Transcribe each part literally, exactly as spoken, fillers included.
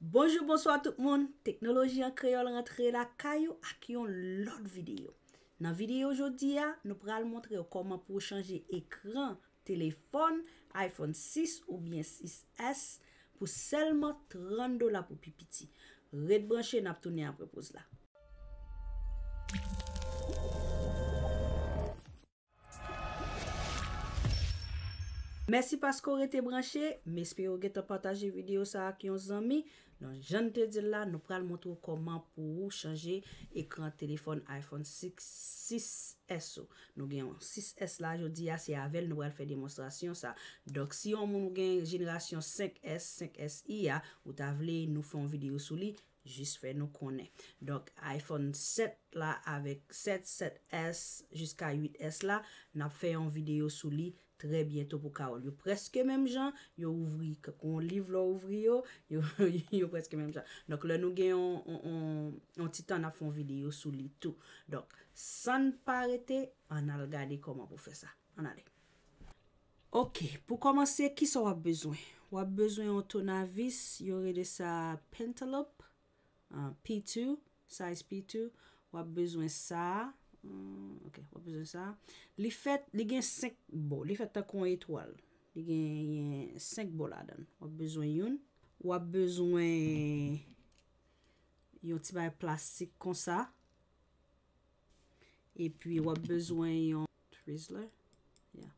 Bonjou, bonswa tout moun. Teknoloji an kreyòl rantre lakay ou ak yon lòt videyo. Nan videyo jodi a, nou pral montre w kòman pou w chanje ekran telefòn iPhone sis oubyen sis S pou sèlman trant dola pou pi piti. Ret branche, n ap tounen apre poz la. Mèsi paske w rete branche. M espere w gentan pataje videyo sa ak yon zanmi. Donk, jan n te di l la, nou pral montre w kòman pou w chanje ekran telefòn iPhone sis, sis S ou. Nou gen yon sis S la jodi a, se avè l nou pral fè demonstrasyon sa. Donk, si yon moun ou gen jenerasyon senk S, senk S I a, ou ta vle nou fè yon videyo sou li, jis fè nou konnen. Donk, iPhone sèt la avèk sèt, sèt S jiska uit S la, n ap fè yon videyo sou li trè byento pou kawòl. Yo prèske menm jan, yo ouvri k-, kon liv lè w ouvri yo, yo, yo prèske menm jan. Donk, lè nou gen yon, yon, yon, yon ti tan, n ap fè yon videyo sou li tou. Donk, san n pa rete, ann al gade kòman pou fè sa. Ann ale. Ok, pou kòmanse, kisa w ap bezwen? W ap bezwen yon tounavis, yo rele sa Pentaloop, ah, P two, size P two. W ap bezwen sa, hmm, ok, w ap bezwen sa. Li fèt, li gen senk bò, li fèt tankou yon etwal. Li gen senk bò ladan l. W ap bezwen youn. W ap bezwen yon ti bagay plastik konsa. Epi w ap bezwen yon Twizzler. Yeah.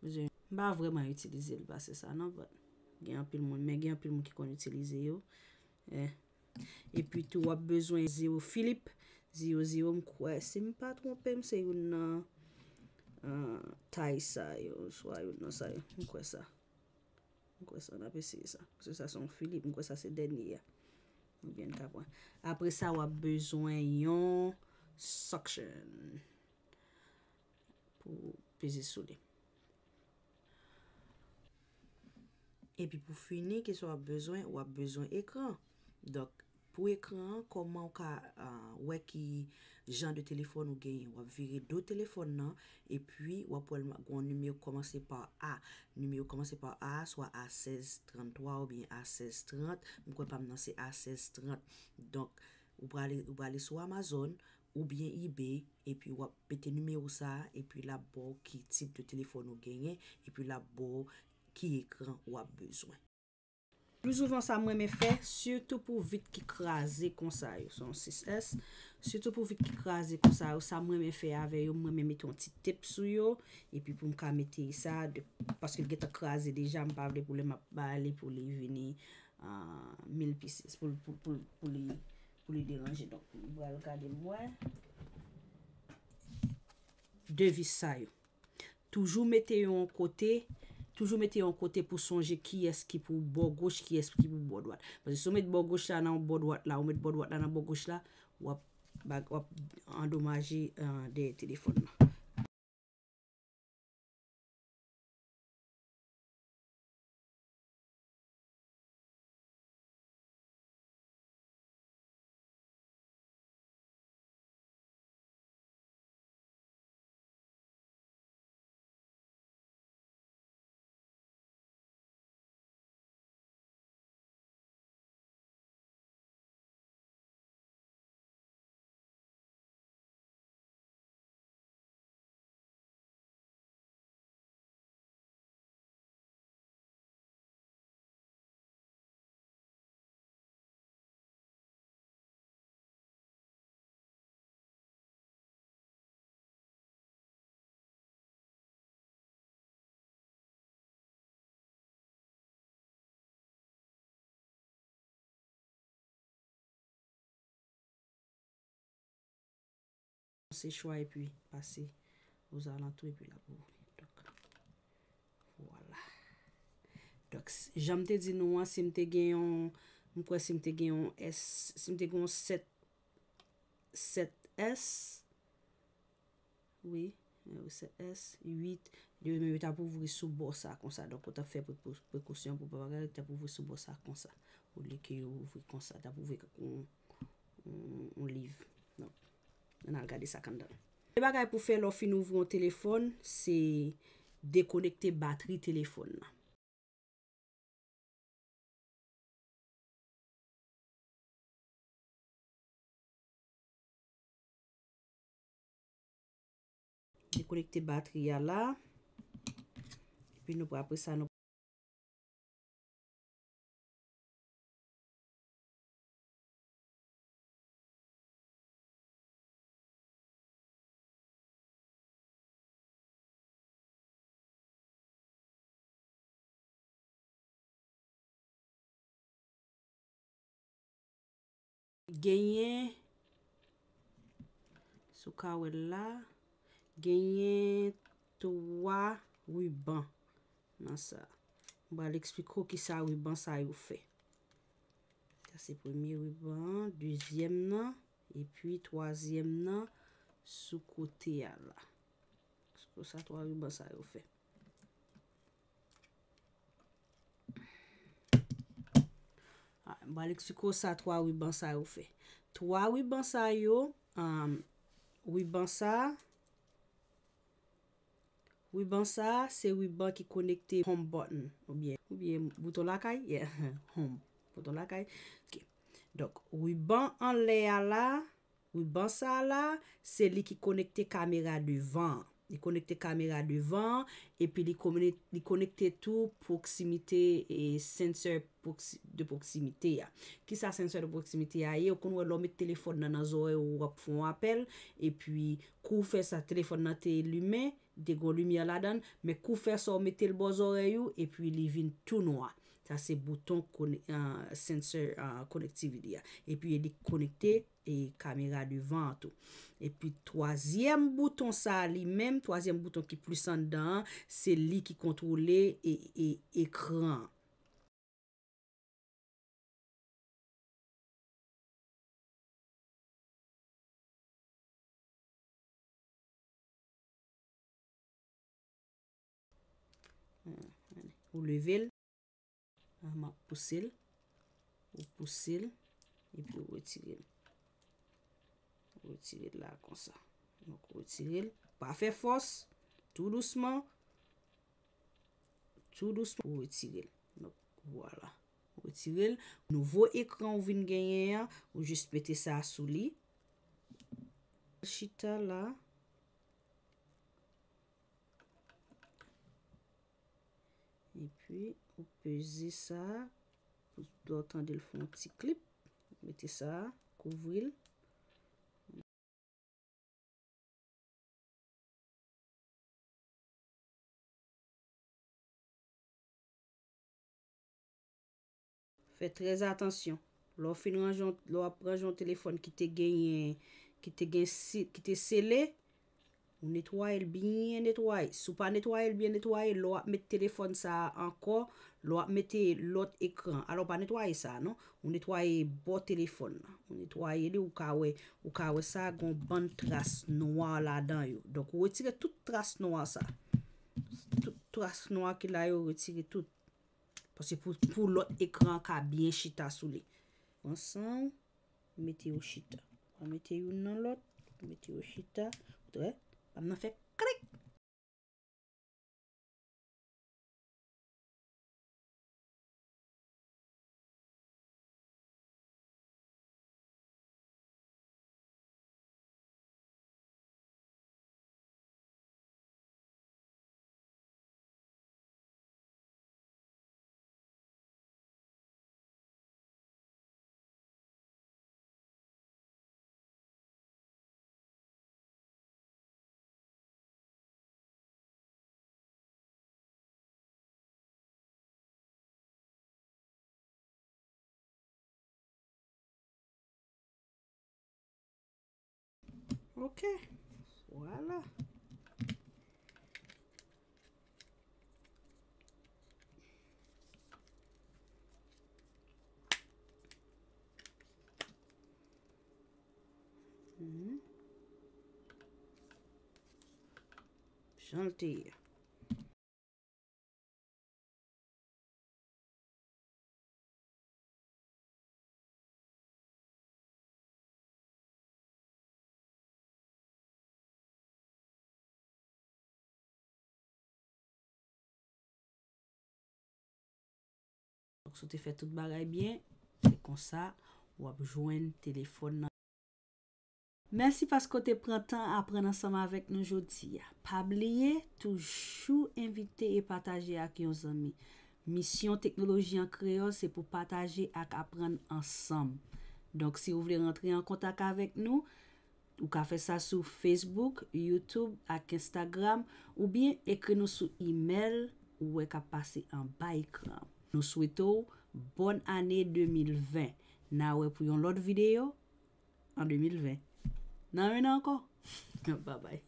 Bezwen, m pa vrèman itilize l pase sa non, but gen anpil moun, men gen anpil moun ki konn itilize yo. Eh. Epi tou, w ap bezwen zewo Philip, zewo zewo, m kwè, si m pa twonpe m, se youn nan, ah, tay sa yo, swa youn nan sa yo, m kwè sa. M kwè sa, n ap eseye sa. Paske sa se yon Philip, m kwè sa se dènye a. Oubyen n ka pran. Apre sa, w ap bezwen yon suction pou peze sou li. Epi pou fini, kisa w ap bezwen? W ap bezwen ekran. Donk, pou ekran an, kòman w ka, ah, wè ki jan de telefòn ou genyen? W ap vire do telefòn nan, epi w ap wè l gen yon nimewo k kòmanse pa A. Nimewo k kòmanse pa A, swa A sèz tranntwa oubyen A sèz trant. M kwè pa m nan se A sèz trant. Donk, ou prale, ou prale sou Amazon oubyen eBay, epi w ap mete nimewo sa a, epi l ap ba w ki tip de telefòn ou genyen, epi l ap ba w ki ekran w ap bezwen. Pli souvan sa m renmen fè, sitou pou vit ki kraze konsa yo, se yon sis S, sitou pou vit ki kraze konsa yo, sa m renmen fè avè yo, m renmen mete yon ti tep sou yo, epi pou m ka mete sa, de, paske l gentan kraze deja, m pa vle pou lè m ap bale pou li vini, ah, mil pieces, pou, pou, pou, pou li, pou li deranje. Donk, m pral gade m wè. De vis sa yo. Toujou mete yo yon kote, toujou mete yo yon kote pou sonje kiyès ki pou bò goch, kiyès ki pou bò dwat. Paske si w met bò goch la nan bò dwat la, ou met bò dwat la nan bò goch la, w ap, w ap andomaje, eh, dèyè telefòn nan. Se chwa epi pase ozalantou epi l ap ouvri. Donk, vwala. Donk, s-, jan m te di nou an, si m te gen yon, m kwè si m te gen yon S, si m te gen yon sèt, sèt S, wi, eh, sèt S, uit, li menm yo t ap ouvri sou bò sa konsa. Donk, ou t ap fè prekosyon pou pa bagay, li t ap ouvri sou bò sa konsa. Olye ke yo ouvri konsa, t ap ouvri yon, yon, yon liv. Donk, ann al gade sa k anndan l. Premye bagay pou fè lè w fin ouvri yon telefòn, se dekonekte batri telefòn nan. Dekonekte batri a la. Epi nou pral, apre sa, nou Genyen, si w ka wè l la, genyen twa riban nan sa. M pral eksplike w kisa riban sa yo fè. Sa se premye riban an, dezyèm nan, epi twazyèm nan sou kote a la. Sa twa riban sa yo fè. Ah, m pral eksplike w sa twa riban sa yo fè. Twa riban sa yo, um, riban sa, riban sa, se riban ki konekte home button, oubyen, oubyen bouton lakay, yeah, home, bouton lakay. Ok. Donk, riban anlè a la, Riban sa a la, se li ki konekte kamera devan an. Li konekte kamera devan an, epi li komine-, li konekte tou pwoksimite e sensè pwoksi-, de pwoksimite a. Kisa sensè de pwoksimite a ye? Ou konn wè lè w met telefòn nan nan zòrèy ou, w ap fè yon apèl, epi kou w fè sa, telefòn nan te limen, te gon limyè ladan l, men kou w fè sa, w mete l bò zòrèy ou, epi li vin tou nwa. Sa se bouton kone-, ah, sensè, ah, connectivity a. Epi li konekte e kamera devan an tou. Epi twazyèm bouton sa a li menm, twazyèm bouton ki plis anndan an, se li ki kontwole e, e ekran an. Ou leve l. M ap pouse l. Ou pouse l. Epi ou retire l. Ou retire l la konsa. Donk, ou retire l. Pa fè fòs. Tou dousman. Tou dousman. Ou retire l. Donk, vwala. Ou retire l. Nouvo ekran ou vin genyen an, ou jis mete sa sou li. Chita la. Epi, ou peze sa, pou lè w tande l fè yon ti klip, mete sa, kouvri l. Fè trè atansyon. Lè w fin ranje yon, lè w ap ranje yon telefòn ki te genyen, ki te gen si-, ki te sele, ou netwaye l byen netwaye. Si w pa netwaye l byen netwaye, lè w ap met telefòn sa a ankò, lè w ap mete lòt ekran. Alò, pa netwaye sa a, non. Ou netwaye bò telefòn nan. Ou netwaye li, ou ka wè, ou ka wè sa, gon bann tras nwa ladan yo. Donk, ou retire tout tras nwa sa. Tout tras nwa ki la yo, retire tout. Paske pou, pou lòt ekran an ka byen chita sou li. Pran san w, mete yo chita. Mete youn nan lòt, mete yo chita. Ou wè, pa m nan fè klik. Ok. Vwala. Mhm. Jan l te ye. Donk, si w te fè tout bagay byen, se konsa w ap jwenn telefòn nan. Mèsi paske w te pran tan aprann ansanm avèk nou jodi a. Pa bliye, toujou envite e pataje ak yon zanmi. Misyon Teknoloji an Kreyòl se pou pataje ak aprann ansanm. Donk, si w vle rantre an kontak avèk nou, ou ka fè sa sou Facebook, YouTube ak Instagram, oubyen ekri nou sou imèl ou wè k ap pase anba ekran. Nou swete w bòn ane de mil ven. N a wè pou yon lòt videyo an de mil ven. Nan yon an ankò. Babay.